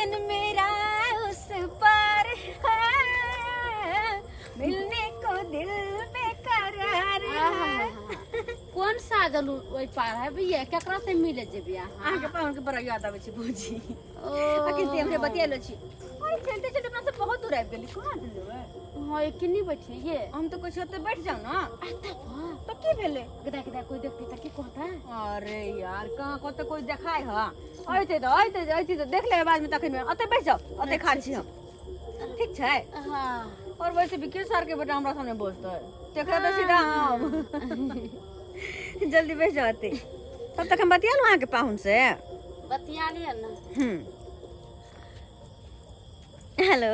साजन मेरा उस पार है, मिलने को दिल बेकरार है। कोन साजन ओहि पार है भैया, केकरा से मिले जेबी अहाँ? अहाँके पाहुन के बड़ा याद आबै छै भौजी। ओ। अखन से हमरे बतियालो छी। अरे चलते चलते अपना सब बहुत दूर आबि गेली, कहाँ जेबै? हाँ, ये किन्नी बैठे ये? हम तऽ कहै छी ओतऽ बैठ जाउ ने। आता हाँ। तऽ की भेलै? गदा गदा कोई देखते तऽ की कहता? अरे यार, कहाँ कतऽ कोई देखाय ह? अइते तऽ अइते, अइते तऽ देख लेबै बादमे। तखन ओतऽ बैठ जाउ, ओतऽ खाड़ छी हम, ठीक छै? हाँ। और वैसे भी के सर के बेटा हमरा सामने बजतै? तेकरा तऽ सीधा हम। जल्दी बैठ जाउ एतै। तब तक हम बतिया लू अहाँके पाहुन से। बतिया लिअ ने। हेलो,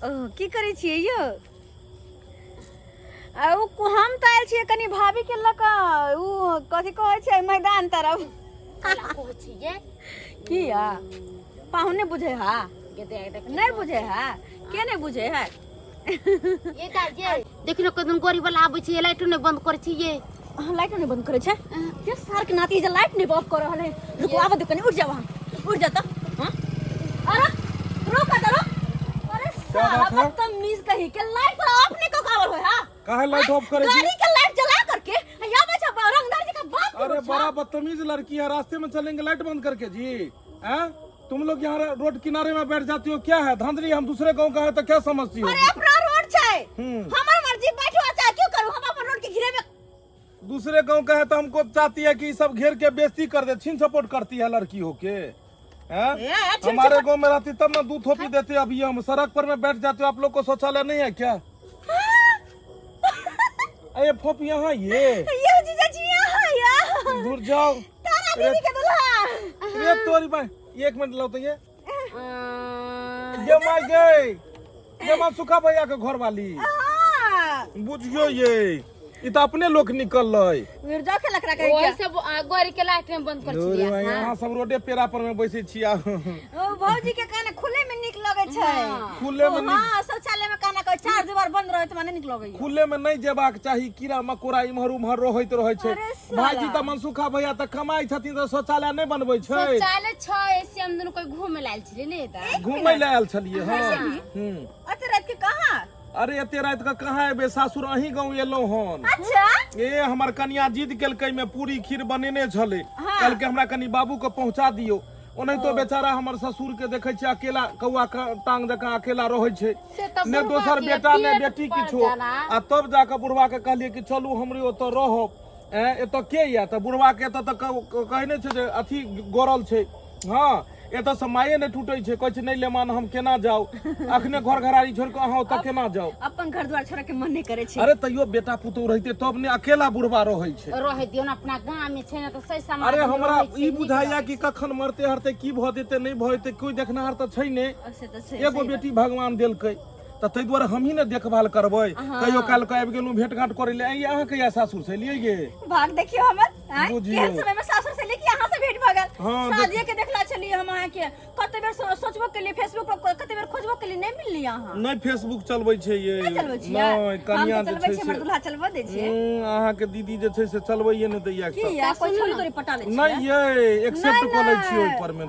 ओ की करै छियै यौ? आ ओ हम तऽ आयल छियै कनि भाभी के लऽ कऽ, ओ कथी कहै छै, मैदान तरफ। कला कहै छियै? किया, पाहुन नहि बुझै हा? गदा गदा नहि बुझै हा? के नहि बुझै है? ये दाइ ये, देखिन कदन गोरी वाला आबै छै, लाइटो नहि बंद करै छै ये। अहाँ लाइट नहि बंद करै छै? के सार के नाती जे लाइट नहि ऑफ कर रहल है? रुको, आबऽ दो कनि। उठ जाओ अहाँ, उठ जाओ तऽ। हाँ, अरे रोक तो रोक। अरे क्या साला बात है? बदतमीज कही के, लाइट तो ऑफ नहीं को कावर होय। हां, काहे लाइट ऑफ करे गाड़ी छी? के लाइट जला करके या बच्चा रंगदार जी का बाप के अरे बच्चा। बड़ा बदतमीज लड़की है, रास्ते में चलेंगे लाइट बंद करके जी हैं? तुम लोग यहाँ रोड किनारे में बैठ जाती हो, क्या है धांधली? हम दूसरे गांव का है तो क्या समझती हो? अरे अपना रोड छै, हमर मर्जी, बैठो चाहे क्यों करू, हम अपन रोड के घिरे में। दूसरे गांव का है तो हमको चाहती है कि सब घेर के बेइज्जती कर दे, छीन सपोर्ट करती है लड़की होके हैं? ए, छीन हमारे गांव में रहती तब ना दूध थोपी देते। अभी हम सड़क पर में बैठ जाते हो, आप लोग को शौचालय नहीं है क्या? अरे फोप यहाँ ये ये जीजा जी यहाँ या दूर जाओ। तारा दीदी के दुल्हा। रे तोरी भाई, एक मिनट लाओ तो। ये माय गए, ये मां सुखा भैया के घर वाली। हाँ। बुझियो ये ई तऽ अपने लोक निकललै। मिर्जा के लकड़ा के। ओही सब गोरी के लाइट में बंद कर दूर छियै। भाई, अहाँ सब रोडे पेड़ा पर में बैसै छी आ ओ भौजी के काने खुले में नीक लगै छै। खुले में ओ, हाँ, शौचालय में काना के चार दीवार बंद रहै त माने नीक लगै। खुले में नहीं जेबाक चाही, कीड़ा मकोड़ा इम्हर उम्हर रहैत रहै छै। अरे साला। भाईजी तऽ मनसुखा भैया तऽ कमाइ छथिन तऽ शौचालय नहि बनबै छै? शौचालय छै, ऐसे हम दुनू कोई घूमे लायल छलियै ने दाइ। घूमै लए आयल छलियै। हँ। अच्छा, रात के कहाँ? अरे एते राति के कहाँ एबै, सासुर अहीं गाँव एलहुँ हन। अच्छा। ए हमर कनिया जिद केलकै, में पूरी खीर बनेने छलै, कहलकै हमरा कनि बाबू के पहुंचा दियौ। ओनाहितो बेचारा हमर ससुर के देखै छियै, अकेला कौआ के टांग जकाँ अकेला रहै छै। से तऽ ने बुढ़बा दोसर के बेटा ने पेट बेटी पर किछो। जाला। आ तब जाके बुढ़वा के कहलियै कि चलू हमरे ओतऽ रहब। ए एतऽ के यऽ? तऽ बुढ़वा के एतऽ तऽ कहै नहि छै जे अथी गड़ल छै। हँ, एतऽ से माये नहि टूटै छै, कहै छै नहि लेमान, हम केना जाउ अखने घर घरारी छोड़ि कऽ, अहाँ ओतऽ केना जाउ? अपन घर द्वार छोड़ के मन नहीं करे छै। अरे तैयो बेटा पुतोह रहिते तब ने, अकेला बुढ़वा रहै छै। रहै दियौ ने, अपना गाँव में छै ने तऽ सही समाज अरे में हमरा रहै छै, ई नीक बुझाइया रहै कि कखन मरते हरते की भऽ जेतै नहि भऽ जेतै, कोई देखनाहार तऽ छै नहि। से तऽ छै। एगो सही बात। बेटी भगवान देलकै तऽ ताहि दुआरे हमही ने देखभाल करबै। कहियो काल के आबि गेलहुँ भेंट घाट करै लए। अहाँ कहिया सासुर से एलियै गे? भाग देखियो हमर आँय, बुझियौ। केहन समय में सासुर से लेके अहाँ से भेंट भऽ गेल। हाँ, शादिये के देखला छलियै हम अहाँ के, कते बेर सोचबो केलियै, फेसबुक पर कते बेर खोजबो केलियै, नहि मिलली अहाँ। नहि फेसबुक चलबै छै ये। नहि चलबै छियै? नहि। हम कनिया तऽ जे चलबै छै छियै, हमर से दुल्हा चलबऽ दै छै। अहाँके दीदी जे छै से चलबैये नहि दैया। की या कोई छोरी तोरी पटा लै छियै? नहि ये, एक्सेप्ट कऽ लै छियै ओहि पर मे। ओ,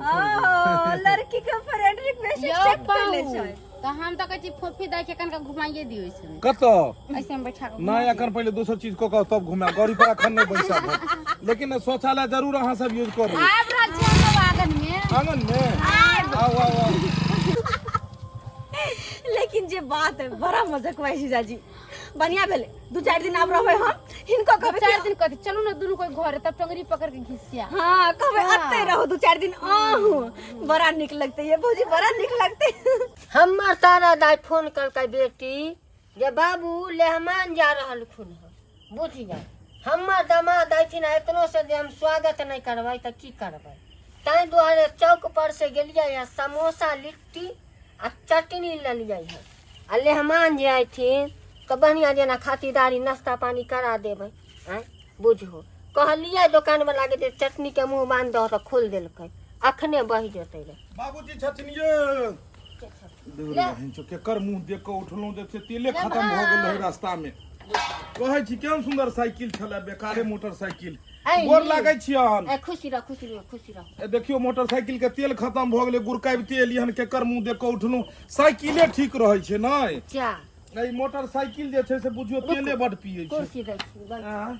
लड़की के फ्रेंड रिक्वेस्ट यौ एक्सेप्ट कर लै पाहुन, छै। तऽ हम तऽ कहै छी फोफी दाइ के कनिका घुमाइए दियौ ऐसे। कतऽ? ऐसे में बैठा कऽ। नहि, एखन पहिले दोसर चीज कऽ कऽ तब घुमायब, गाड़ी पर एखन नहि बैसब हम। लेकिन शौचालय जरूर अहाँ सब यूज करू। आबि रहल छी हम सब आंगन में। आंगन में आउ आउ आउ। लेकिन जे बात है, बड़ा मजा कहै जीजाजी, बढ़िया भेलै। दू चारि दिन आब रहबै हम, हिनको कहबै। चारि दिन कथी, चलू ने दुनू कोई घरे, तब टंगरी पकड़ के घिसिया। हाँ, कहबै अते रहू दू चारि दिन आहू, बड़ा नीक लगतै ये भौजी, बड़ा नीक लगतै। हमर तारा दाइ फोन कलकै बेटी जे बाबू लेहमान जा रहलखुन हँ, बुझिया हमर दमाद अयथिन आ एतनो से जे हम स्वागत नहि करबै तऽ की करबै? ताहि दुआरे चौक पर से गेलियै हँ, समोसा लिट्टी आ चटनी लेलियै हँ, आ लेहमान जे अयथिन तऽ बढ़िआँ जेना खातिरदारी नाश्ता पानी करा देबै। आँय बुझहो, कहलियै दोकानवलाके जे चटनीके मुँह बान्हि दहो तऽ खोलि देलकै, अखने बहि जेतै रे। बाबूजी छथिन ये? केकर मुंह देख कऽ उठलहुँ जे से तेले खत्म भऽ गेल रहै रास्ता में। कहै छी केहन सुंदर साइकिल छलै, बेकारे मोटरसाइकिल। ऐ, गोर लागै छी अहन। ए, खुशी रह, खुशी रह, खुशी रह। ए, देखियौ मोटरसाइकिल के तेल खत्म भऽ गेलै, गुड़काबिते एलियै हन। केकर मुँह देख कऽ उठलहुँ? साइकिले ठीक रहै छै नहि? जा। ई मोटरसाइकिल जे छै से बुझियौ तेले बड पियै छै। कुर्सी दै छी, बैठ। आँ?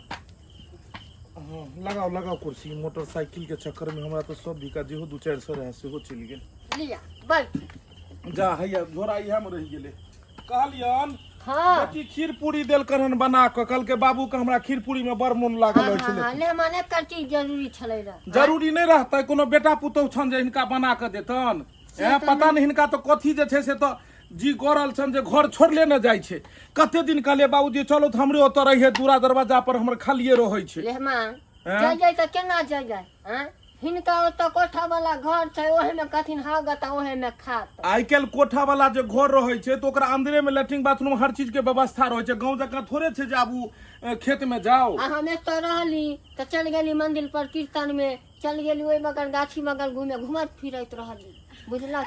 हँ, लगाओ लगाओ कुर्सी। मोटरसाइकिल के चक्कर में हमरा तऽ सब बिका जेहो 2-4 सौ रहै सेहो चलि गेल। लिअ, बैठ। जा, हैया झोरा इएह में रहि गेलै। कहलियन हाँ। बेटी खीर पूरी देलकन हन बना कऽ, कहलकै बाबू के हमरा खीर पूरी में बड़ मोन लागल हाँ, होइ हाँ, छलै। हाँ, लेहमान एकर चीज जरूरी छलै रह। जरूरी नहि रहतै? कोनो बेटा पुतहु छनि जे हिनका बना कऽ देतन? ए, पता नहि हिनका तऽ कथी जे छै से तऽ जी गड़ल छनि जे घर छोड़ले ने जाइ छै। कते दिन कहलियै बाबूजी चलो तऽ हमरे ओतऽ रहिए, दूरा दरवाजा पर हमर खालिए रहै छै। लेहमान हैं? जाइ जाइ तऽ केना जाइ जाइ? आँय, हिनका ओतऽ कोठा वाला घर छै, ओहे में कथिन हागत आ ओहे में खात। आइ काल्हि कोठा वाला जे घर रहै छै तऽ ओकरा अंदरे में लेट्रिन बाथरूम हर चीज के व्यवस्था रहै छै। गाँव जकाँ थोड़े छै जे आब ओ खेत में जाओ। आ हम एतऽ रहली तऽ चलि गेली मंदिर पर कीर्तन में, चलि गेली ओहि बगल गाछी बगल घूमे, घूमैत फिरैत रहली, बुझलक?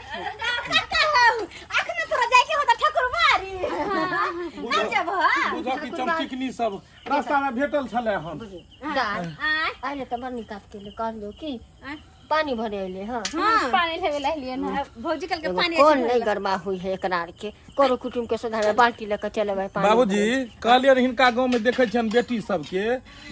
अखने तोरा जाइके होता ठाकुरबारी, नहि जेबह? बुझऽ कि चमचिकनी सब रास्ता में भेटल छलै हन। बुझी दाय। आँय? आइले तऽ बड़ नीक काज केले। कहलियौ कि पानी भरे अयले हँ? हाँ। पानी लेवे ला एलियै ना। भौजी कल के एगो पानी कोन नहीं गरमा हुई है एकरा आर के, करो कुटुम के सुधार में बाल्टी लेके चलेबै पानी बाबूजी भरे। कहलियनि हिनका गाँव में देखै छियनि बेटी सबके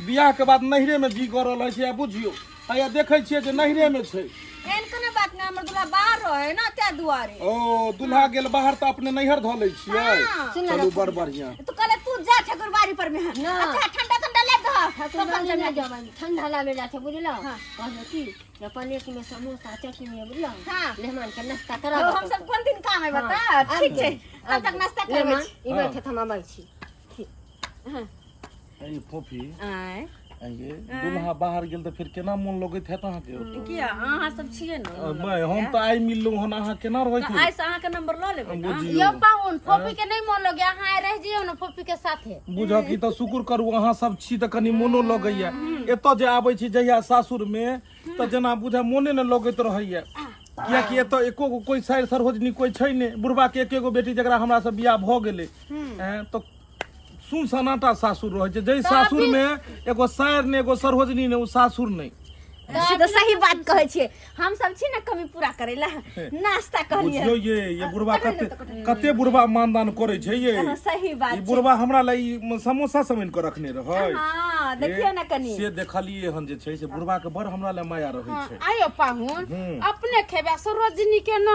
बियाह के बाद नैहरे में जी गड़ल रहै छै। आ बुझियौ हैया देखै छियै जे नैहरे में छै। एहन कोनो बात नहि, हमर दूल्हा बाहर रहे ना, तें दुआरे। ओ दूल्हा गेल बाहर तऽ अपने नैहर धऽ लै छियै? हाँ। सुन चलू, बड़ बढ़िया। तू कहले तू जा ठाकुरबारी पर में। ना। अच्छा, ठंडा ठंडा ले दह। ठाकुरबारी नहि जेबै, ठंडा लाबे जाइ छै, बुझलौ? हाँ। कहलियौ कि जे प्लेट में समोसा चटनी है, बुझलौ? हाँ। मेहमान के नाश्ता करा। हम सब कोन दिन काम है बता। ठीक छै, तब तक नाश्ता करबै मेहमान छी। ई बैठे, हम आबै छी। ठीक। अरे फोफी। आँय? आइये दूल्हा बाहर गेल तऽ फेर केना मोन लगैत हैत अहाँके ओतऽ? किया, अहाँ सब छियै ने? मैं हम तऽ आइ मिललहुँ हन, अहाँ केना रहैत तऽ हेबै? आइ से अहाँके नंबर लऽ लेबै ने। बुझियौ। यौ पाहुन, फोफी के नहीं मोन लगे, अहाँ आइ रह जइयौ ने फोफी के साथे। बुझऽ कि तऽ शुक्र करू अहाँ सब छी तऽ कनि मोनो लगैया। एतऽ जे आबै छी जहिया सासुरमे तऽ जेना बुझा मोने ने लगैत रहैया, कियाकि एतऽ एको गो कोइ सारि सरोजनी कोइ छै नहि। बुढ़बा के एके गो बेटी जकरा हमरा से बियाह भऽ गेलै। एँ, तऽ सुन सनाटा सासुर रहै छै। जै सासुर मे एगो सारि ने एगो सरोजनी ने, ओ सासुर नहि। से तऽ सही बात कहै छियै, हम सब छी ने कमी पूरा करै ला। नाश्ता कहलियै। बुझियौ ये बुढ़बा कते कते बुढ़बा मानदान करै छै ये। हाँ, सही बात ई छै। बुढ़बा हमरा ला ई समोसा सब आनि कऽ रखने रहै। हाँ, देखियौ ने कनि। से देखलियै हन जे छै से बुढ़बा के बड़ हमरा ला माया रहै छै। आयो पाहुन, अपने खेबै आ सरोजनी के न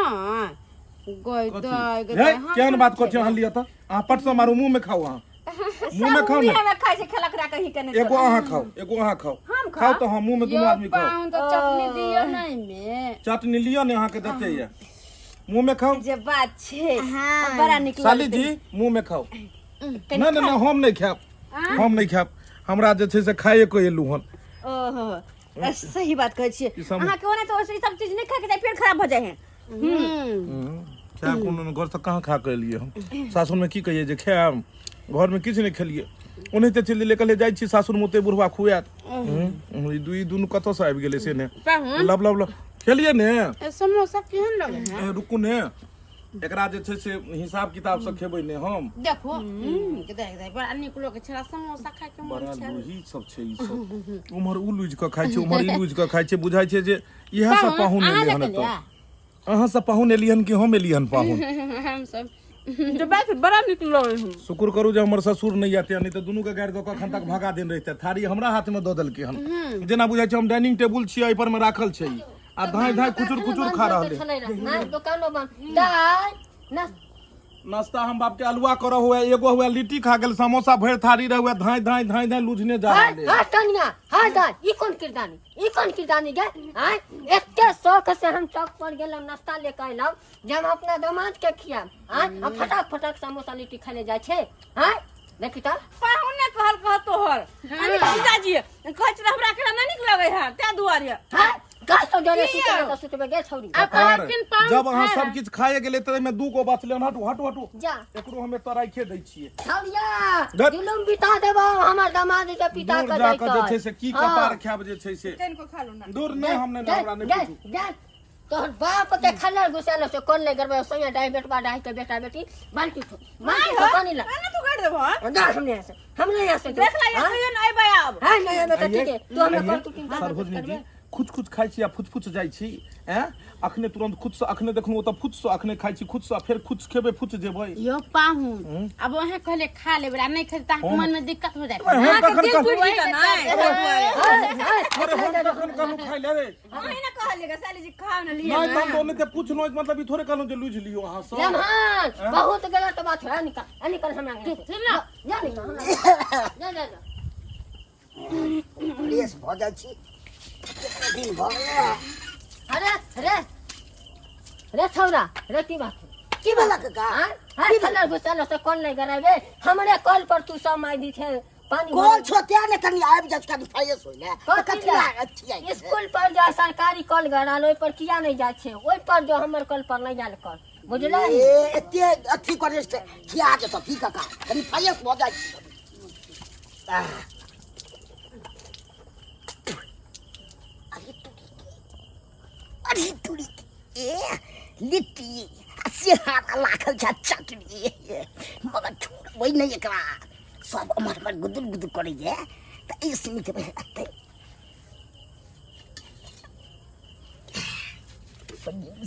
गय कथी? दय गय हे, दय, हम केहन बात थोड़े कहै छी अहाँ? लिअ तऽ अहाँ पट से मारू, मुँह में खाउ, अहाँ मुँह में सब खाउ ने। मुँहे में खाइ छै, खेलक रा कहीं के नहि। एगो अहाँ खाउ, एगो अहाँ खाउ। हम खाउ तऽ, हाँ, मुँह में दुनू यौ आदमी खाउ। पाहुन, तऽ चटनी दियौ ने एहिमे। चटनी लिअ ने, अहाँके देते ये। मुँह में खाउ। जे बात छै, बड़ा नीक साली लगतै। जी, मुँह में खाउ। नहि नहि नहि, हम नहि खायब, हम नहि खायब। हमरा जे छै से खाइए के एलहुँ हन। ओहो, सही बात कहै छियै। ई सब- अहाँके ओना तऽ ई सब चीज नहि खायके चाही, पेट खराब भऽ जाइ है। खायब कोनो घर से कहाँ खा के एलियै हम? सासुरमे की कहियै जे खायब? घरमे किछु नहि खेलियै, ओनाहिते चलि गेलियै। कहलियै जाइ छी सासुरमे, ओते बुढ़वा खुआयत। ई दुनू कतऽसँ आबि गेलै से ने। पाहुन। लब लब लब खेलियै ने। ए, समोसा केहन लगे है? ए, रुकू ने, एकरा जे छै से हिसाब किताबसँ खेबै ने हम। देखो, देख देख, बड़ा नीक लोग छला, समोसा खाय के मन बड़ा छै। लोही सब छै ई सब। उम्हर उ लुझि कऽ खाइ छै, उम्हर ई लुझि कऽ खाइ छै। बुझाइ छै जे इएह सब पाहुन अहाँ एलै हन जे एतऽ। केलियै? अहाँ सब पाहुन एलियै हन कि हम एलियै हन पाहुन? हम सब जे बात, बड़ा नीक लगे है। शुक्र करू जे हमर ससुर नहि आते, नहीं तऽ दुनू के गाड़ि दऽ कऽ एखन तक भगा देने रहिते। थारी हमरा हाथ में दऽ देलकै हन, जेना बुझाइ छै हम डाइनिंग टेबुल छियै, एहि पर में राखल छै ई। आ धाँइ धाँइ कुचुर कुचुर खा रहल है। छलै रह नहि दोकानो बंद दाइ ना। नाश्ता हम बाप के अलुआ करऽ हुए, एगो हुए लिट्टी खा गेल, समोसा भरि थारी रहे हुए, धाँइ धाँइ धाँइ धाँइ लुझने जा हाय रहल है। हाय कनिया, हाय दाइ, ई कोन किरदानी, ई कोन किरदानी गे? आय एते शौक से हम चौक पर गेलहुँ, नाश्ता लेके अयलहुँ जे हम अपना दामाद के खियाब। आय आ फटाक फटाक समोसा लिट्टी खाय ले जाइ छै। आय देखी तऽ पाहुन ने कहल कह तोहर अरे जीजाजी कहै छै हमरा अकेला नहि नीक लगै है, तें दुआरे। हाय कह तो जरे सुतबे तऽ सुतबे गे छौरी। आ कहलखिन पाहुन जब अहाँ खाय सब किछु खाए गेलै तऽ एहिमे दू गो बचलै हन। हटू हटू हटू। जा। एकरो हम एतऽ राखिए दै छियै। छौरिया धत। जुलुम बिता देबो हमर दामाद के पिता दूर के जा कऽ जे जैतै। छै से की हाँ। कपार खायब जे छै से कनिको खा लू ना। दूर नहि, हम नहि, हमरा नहि गे पूछू। गे तोहर बाप के खल्लर घुसेलो से कोन नहीं गरबे सोया डाई बेटवा डाई के बेटा बेटी बाल्टी छो बाल्टी छो पानी ला ना तू कर देबो हां जा हमने यहाँ से हमने यहाँ से देख ला ये कहियो नहीं बे अब हां नहीं आबे त ठीक है तू हमरा आइए, कल तू चिंता मत सरोजनी जी करबे खुच खुच खाइ छी आ फुच फुच जाइ छी ऐं अखने तुरंत खुद से अखने देखलहुँ ओतऽ फुच से अखने खाइ छी खुद से आ फेर खुच खेबै फुच जेबै यो पाहुन अब वहाँ कहले खा लेबै आ नहि खेतै तऽ अहाँके मन में दिक्कत हो जायत हम अहाँके कखन दिल कहलहुँ टूटि जेतै ना अरे हम कखन कहलहुँ खाइ ले रे अहीं ना कहलिए साली जी खाओ ना लिए नहि तऽ हम तऽ ओनाहिते पुछलहुँ मतलब ई थोड़े कहलहुँ जे लूझि लियौ अहाँ सब लम्हान बहुत गलत बात है निकल निकल हमरा घर से। सुन ना जा निकल हमरा घर से। जा जा जा फ्रेश भऽ जाइ छी कितना दिन भऽ गेलै अरे रे रे छौरा रे की बात है? की भेला काका हाँ हाँ खलर घुसल से कॉल नहीं कराबे हमरे कॉल पर तू सब माय दी छे पानी कॉल छो त्या ने कनी आबि जाइ कनी फ्रेश होइ ले कथी कथी ला? लागत छियै स्कूल पर जो सरकारी कॉल गड़ाल ओहि पर किया नहीं जाइ छे ओहि पर जो हमर कॉल पर नहीं जाल कॉल बुझलही ए एते अथी करे से खिया जेतौ की काका कनी फ्रेश भऽ जाइ छी आह। अरे तुरी के अरे तुरी के ए लिट्टी आ सिंघारा लागल छै आ चटनी मगर छोड़बै नहि एकरा सब अमर अमर गुदुर गुदुर करैए तऽ एहिसँ नीक एतै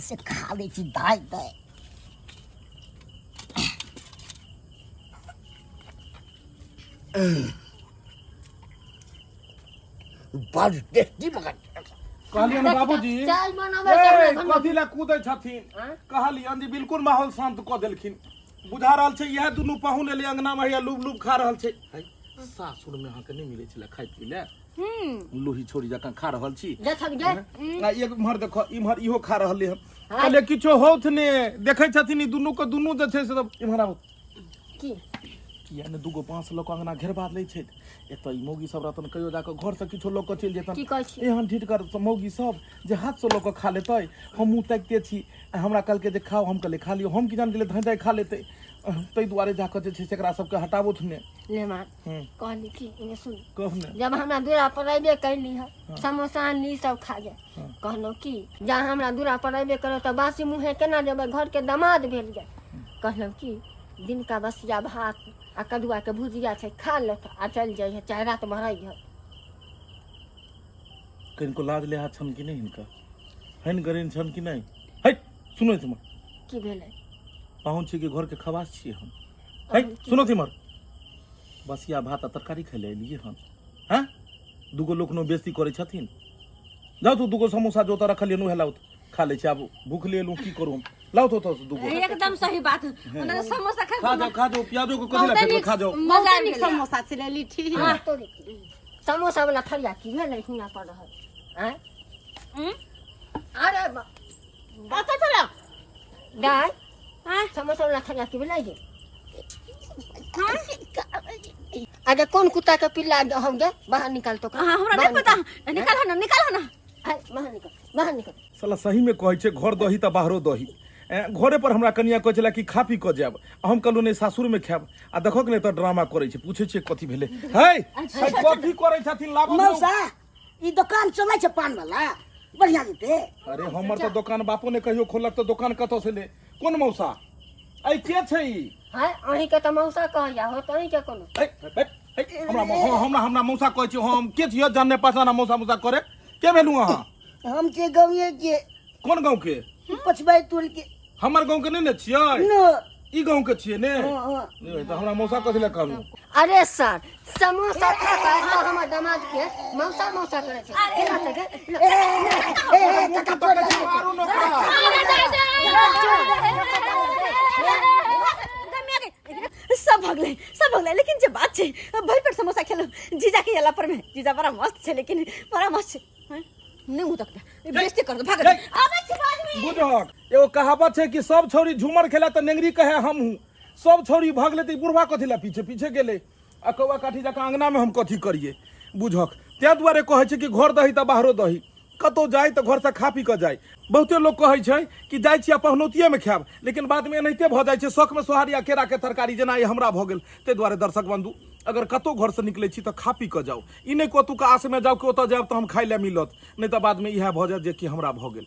से खा लै छी दाइ दाइ बड़ टेस्टी मगर कहलियनि बाबूजी चाय बनाबै छै हमरा ए, घरमे। कथी लए कूदै छथिन आँय? कहलियनि जे बिल्कुल माहौल शांत कऽ देलखिन बुझा रहल छै इएह दुनू पाहुन एलै अंगना मे हैया लुब लुब खा रहल छै है, सासुर मे अहाँके नहि मिलै छलै खाय पी लए लोही छोड़ी जकाँ खा रहल छी देखक जे आ इम्हर देखो इम्हर इहो खा रहलै हन कहलियै किछो होत ने देखै छथिन ई दुनू के दुनू जे छै से तऽ इम्हर आबू की किया ने दूगो बाँस लऽ कऽ अंगना घेरबा लै छथि एतऽ ई मौगी सब रहतन कहियो जाकऽ घरसँ किछो लऽ कऽ चलि जेतन की कहै छी एहन ढिटगर मौगी सब जे हाथसँ लऽ कऽ खा लेतै हम मुँह ताकिते छी आ हमरा कहलकै जे खाउ हम कहलियै खा लियौ हम की जान गेलियै धाँइ धाँइ खा लेतै ताहि दुआरे जाकऽ जे छै से एकरा सबके हटाबोथ ने लेमा हूँ कहली की एने सुन कहू ने जब हमरा दूरा पर अयबे कैली है समोसा आनली सब खा जाए कहलहुँ की जा हमरा दूरा पर अयबे करो तऽ बासी मुँहे केना जेबै घरके दमाद भेल जाए कहलहुँ की दिनका बसिया भात आ कदुआके भुजिया छै खा लेत आ चलि जाइ है चाहे रात भर है कनिको लाज लिहाज छनि कि नहि हिनका हनि गरेन छनि कि नहि हट सुनो तुम की भेलै पाहुन छी कि घरके खवास छियै हम हट सुनो तिमर बसिया भात आ तरकारी खाइ लए एलियै हन हँ दूगो लोक नो बेइज्जती करै छथिन जाउ तू दूगो समोसा जो ओतऽ रखलियै उएह लाउ खा लै छी आब भूख ले एलहुँ की करू हम लाउ तो ओतऽ से दूगो एकदम सही बात ओना समोसा खा खा जाओ खा जाओ प्याजो के कथी लए फेंकबै खा जाओ मजा नीक समोसा छलै लिट्टी हाँ तो समोसा वाला थरिया की भेलै हियाँ पर रहल आँय अरे अच्छा चलो दाय हाँ समोसा वाला थरिया की भेलै गे अरे कोन कुत्ता के पिल्ला हम गे बाहर निकाल तो हाँ हमरा नहीं पता निकाल ना निकाल ना बाहर निकाल बाहर निकाल साला सही में कहै छै घर दही तऽ बाहरो दही ए, घरे पर हमरा कनिया कहै छलै कि खा पी कऽ जायब आ हम कहलहुँ नहि सासुरमे खायब आ देखक नहि तऽ ड्रामा करै छै पूछै छियै कथी भेलै है है, कथी करै छथिन लाबू ने। मौसा ई दोकान चलै छै पान वाला बढ़िया जेते अरे हमर तऽ दोकान बापो ने कहियो खोलक तऽ दोकान कतऽ से ले कोन मौसा ऐ के छै ई हाय अहीं के तऽ मौसा कहैया हो तऽ अहीं के कोनो ऐ, ऐ, ऐ, हमरा हँ, हमरा हमरा मौसा कहै छी हम के छियै जानने पहचाना मौसा मौसा करे के भेलहुँ अहाँ हम छियै गाँवे के कोन गाँव के पछबाई टोल के हमर गाँव के नहि ने छियै न ई गाँव के छियै ने हँ, हँ। नहि तऽ हमरा मौसा कथी लए कहलहुँ अरे सर समोसा खा कऽ एतऽ हमर दामाद के मौसा मौसा करै छै केना छै गे? ए, ए, ए, काका तोड़ दे। मारू ने ओकरा। सब भगले सब भगले लेकिन जे बात छै भरि पेट समोसा खेलो जीजा के अला पर में जीजा बड़ा मस्त छै लेकिन बड़ा मस्त छै हैं? नहीं मुँह तक बेइज्जती कर दो भाग आबै छी बाद में बुझहक एगो कहावत छै कि सब छौरी झूमर खेला तऽ नेंगरी कहे हमहूँ सब छौरी भगले तऽ ई बुढ़वा कथी लए पीछे पीछे गेलै आ कौआ काठी जकाँ अङ्गनामे हम कथी करियै बुझहक ताहि दुआरे कहै छै कि घर दही तऽ बाहरो दही कतहु जाइ तऽ घरसँ खा पी कऽ जाइ बहुते लोक कहै छै कि जाइ छी आ पहुनौतिएमे खायब लेकिन बादमे एनाहिते भऽ जाइ छै शौकमे सोहारी आ केराके तरकारी जेना ई हमरा भऽ गेल ताहि दुआरे दर्शक बन्धु अगर कतहु घरसँ निकलै छी तऽ खा पी कऽ जाउ ई नहि कतहुके आशमे जाउ कि ओतऽ जायब तऽ हम खाइ लए मिलत नहि तऽ बादमे इएह भऽ जायत जे कि हमरा भऽ गेल